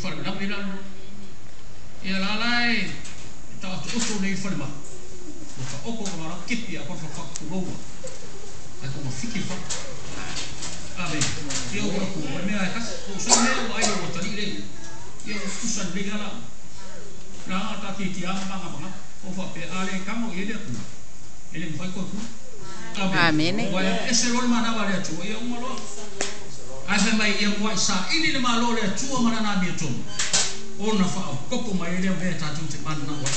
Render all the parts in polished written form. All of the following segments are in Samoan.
faalavelave la lena. Ia la la e taotooto nei falemai. Ua taoto ona la kepi a koe fafaatulou ae togafiti le fale. Amene. Ia ua latou o le mea e tasi. O sa mea ua ai ua talii le ia ua tutusa lelei lava la. Leaga taatiatiaga ma agavagava. O faapea a le tago i ai le Atua, e le mafai toe pule. Amene. Ua ese loa le manava a le Atua, ia uma loa. Ae fai mai ia muai saili le Malo o le Atua ma lana amiotonu, ona faaopoopo mai ai lea o mea tatou te mananao ai.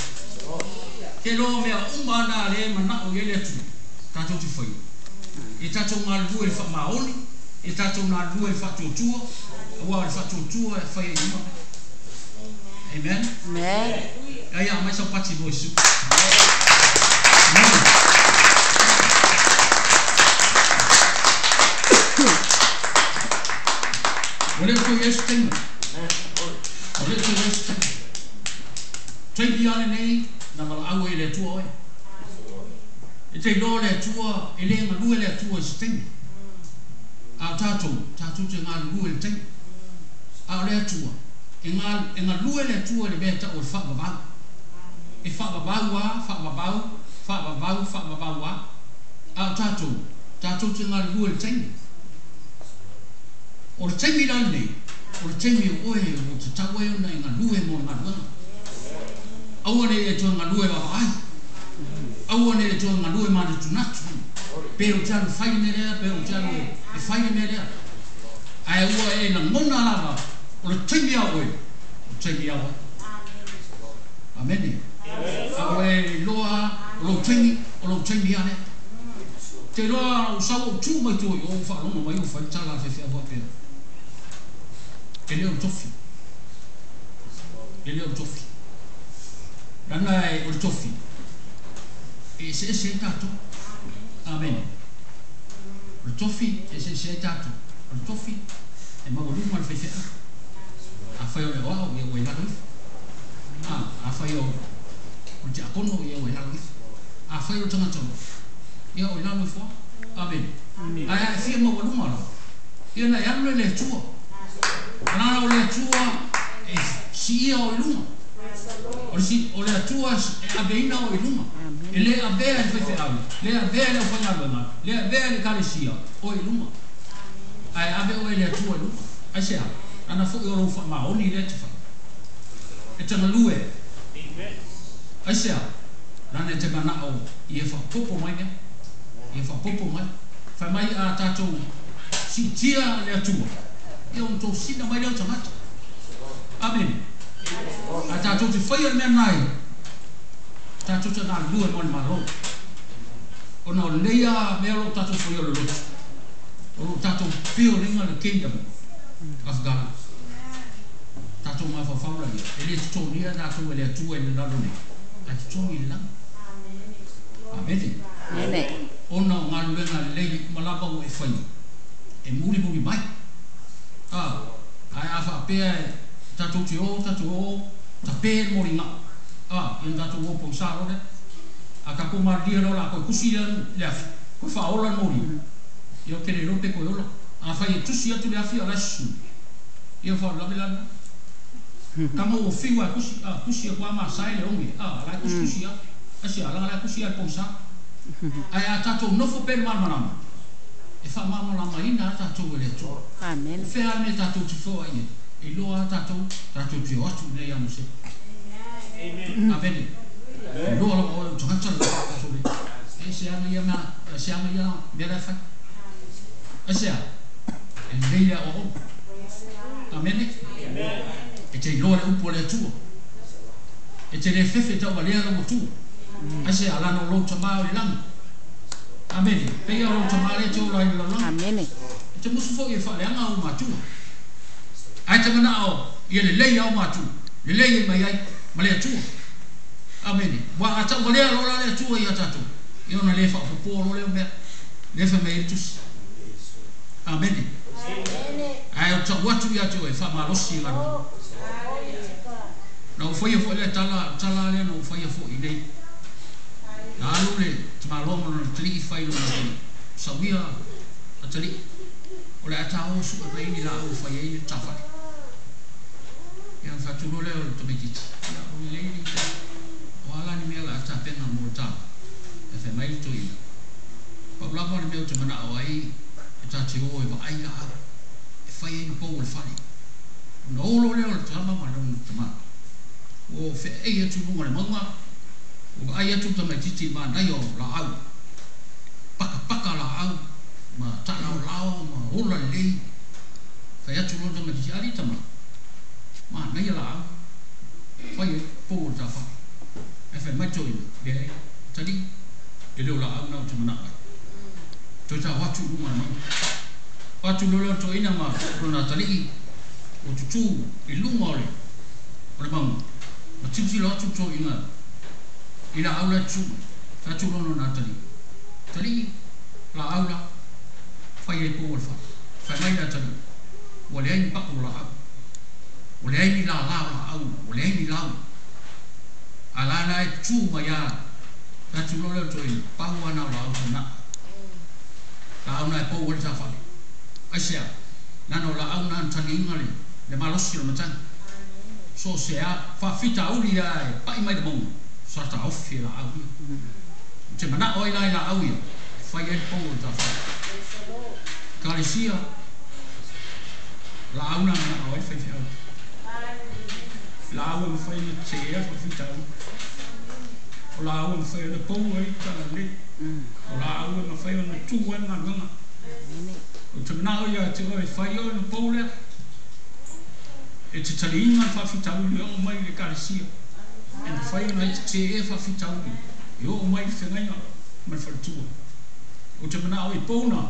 Te iloa o mea uma lava na lea e manao i ai le Atua tatou te faia, ia tatou galulue i le faamaoni, ia tatou galulue i le faatuatua, aua o le faatuatua e fai ai uma mea. Amen. Amen. Ai a mai sau pati mo Iesu. Amen. Ua le o toe i ai se taimi. Ua le o toe i ai se taimi. Taimi lava lenei na valaau ai e le Atua oe. E te iloa le Atua, e le galue le Atua i se taimi. A o tatou, tatou te galulue i le taimi. A o le Atua, e e galue le Atua i le mea e tau o le faavavau. E faavavau lava, faavavau, faavavau, faavavau lava. A o tatou, tatou te galulue i le taimi. O le taimi la lenei, o le taimi o oe ua tatau ai ona e galue mo le galuega. Aua ne i e toe galue vaavaai. Aua ne i e toe galue manatunatu. Pe ou te alu e fai le mea lea, pe ou te alu e fai le mea lea. Ae ua e lagona lava o le taimi a oe, o le taimi a oe. Amene. A ua e iloa o lou taimi, o lou taimi lava lea. Te iloa ou sau ou tu mai tua i o ou faalogo mai ou fai le tala a le faifeau faapea, E le o le tofi. E le o le tofi. Leaga e o le tofi e eseese ai tatou. Amene. O le tofi e eseese ai tatou. O le tofi e maualuga le faifeau. Afai o le aoao, ia ua i lalo ifo. Afai o le tiakono, ia ua i lalo ifo. Afai o le tagata loa, ia o i lalo ifo lava. Amene. Ae a e fia maualuga lava, ia ona e alu lea i le Atua. Alaala o le Atua e siia oe i luga. O le, o le Atua e aveina oe i luga. E le avea e le faifeau, le avea e le aufaigaluega, le avea e le ekalesia oe i luga. Ae ave oe e le Atua i luga. Aisea? Ana foi o lou faamaoni lea e te fai. E te galue. Aisea? Lana e te manao ia faaopoopo mai mea. Ia faaopoopo mai. Fai mai a tatou siitia le Atua, ia ona tosina mai lea o tagata. Amene. A tatou te faia le mea lena e tatou te galulue mo le Malo. Ona o lenei lava mea o lo o tatou faia o le lotu, o lo o tatou building le kingdom of God. Tatou mafaufau laia, e le totogia tatou e le Atua i le lalo nei, ae totogi i le lagi. Amene. Amene. Ona o galuega lelei uma lava ua e faia, e mulimuli mai. A, ae a faapea e tatou te o, tatou o, tape le moligao, a, ia ona tatou o pogisa loa lea. A tatou malilie loa o le a toe tusi le afi, toe faaola le moli, ia ou te le iloa pe toe ola. Afai e tusi atu le afi a o la e susunu, ia o faalavelave la lena. Tama ua fiu lava e tusi, a, tusi atu lava ma sae le oge, a, la e tusitusi lava. Aisea? Leaga la e tusi lava i le pogisa. Ae a tatou nofo pea i le malamalama, e faamalamalamaina lava tatou e le Atua. Amene. O fea lava le mea tatou te feoai ai, e iloa lava tatou, tatou te o atu i inei ia Mose. Amene. E iloa lava oe o le tagata le sole. E se aga ia mea, se aga ia mea la e fai. Aisea? E lelei le aoaoga. Amene. E te iloa le upu a le Atua. E te le fefe tauvalea lou Atua. Aisea? Lana o lou Tama o i le lagi. Amene. Pei o lou Tama lea e te ola ai i le lalolagi. Amene. E te musu foi e faaleaga ou matua. Ae te manao ia lelei a o matua, lelei e mai ai ma le Atua. Amene. Ua a tauvalea loa la le Atua ia tatou, ia ona le faaopoopoa loa lea o mea, lea fai mai ai le Tusi. Amene. Ae ou te tau atu ia te oe, faamalosi i galuega. Na ou faia foi lea tala, o le tala lava lea na ou faia foi i nei. Na alu le tamaloa ma lona atalii fai lona atalii, Sauia atalii, o le a ta o sue mai ni laau e fai ai le tafale. Atu loa lea o le tamaitiiti, ia o lelei le ita. O a la ni mea o le a tapena mo le tala? Ae fai mai le toeaina, Pau lava le mea ou te manao ai e ta te o e vaai laau e fai ai ni pou o le fale. Ona o loa lea o le tama ma lona tama, ua feaei atu i luga o le mauga, ua vaai atu le tamaitiiti i le manaia o laau, pakapaka laau ma taalaolao ma ola lelei. Fai atu loa le tamaitiiti, Alii tama, manaia laau, fai ai pou o le ta fale. Ae fai mai le toeaina, Leai, atalii, e le o laau na ou te manao ai. Toe tao atu i luga o le mauga. O atu loa lea o le toeaina ma lona atalii, ua tutū i luga o le o le mauga, ma tilotilo atu le toeaina i laau la e tutū mai. Fai atu loa lona atalii, Atalii, laau la, fai ai pou o le fale. Fai mai le atalii, Ua leai ni pau o laau, ua leai ni lālā o laau, ua leai ni lau. A la na e tutū mai lava. Fai atu loa lea o le toeaina, Pau lava na o laau te manao ai. Laau na e pou ai le ta fale. Aisea? Leaga o laau na na taliina le malosi o le matagi. So o se a faafitauli lava e pai mai le mauga, sa taofi e laau ia. Ou te manao ai la i laau ia e fai ai le pou o le ta fale. Ekalesia, o laau na manao ai le faifeau. Laau e mafai ona teea le faafitauli. O laau e mafai ona pou ai le talalelei. O laau e mafai ona tu ai le galuega. Ou te manao ia te oe e fai oe ona pou lea. E te taliina le faafitauli e oo mai i le Ekalesia. E mafai ona e teea faafitauli e oo mai i le feagaiga ma le faletua. Ou te manao i pou na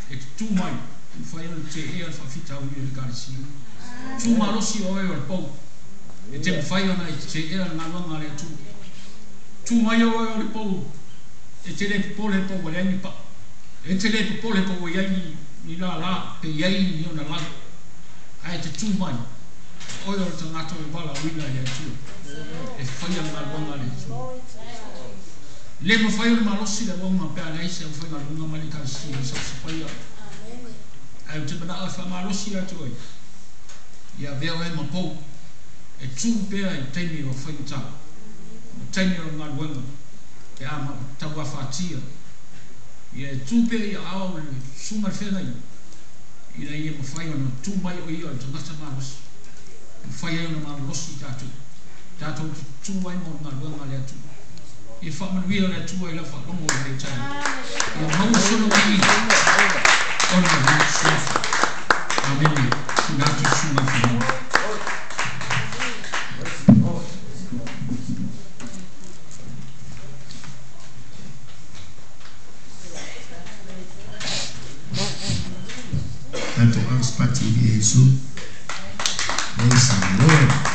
e te tu mai e mafai ona teea le faafitauli o le Ekalesia. Tu malosi oe o le pou e te mafai ona e teea le galuega a le Atua. Tu mai oe o le pou e te le popole po ua leai ni pau. E te le popole po ua i ai ni lālā pe i ai ni ona lau, ae te tu mai, o oe o le tagata ua valaauina e le Atua e faia le galuega a le Atua. E le mafai ona malosi le auauna pe a leai se aufaigaluega mai le Ekalesia i sapasapaia. Ae ou te manao e faamalosi ia te oe, ia avea oe ma pou e tu pea i taimi o faigata ma taimi o galuega pe a tauafatia. Ia e tu pea i aao o le susuga i le feagaiga ina ia mafai ona tu mai o ia o le tagata malosi, e mafai ai ona malolosi i tatou, tatou te tu ai mo le galuega a le Atua. Ia faamanuia le Atua i lau faalogo i lenei taeao. Ia maua sona viiga ona o lona suafa. Amene. Tuuina atu i le susuga i le feagaiga. Tatou agasipati i Iesu. Praise the Lord.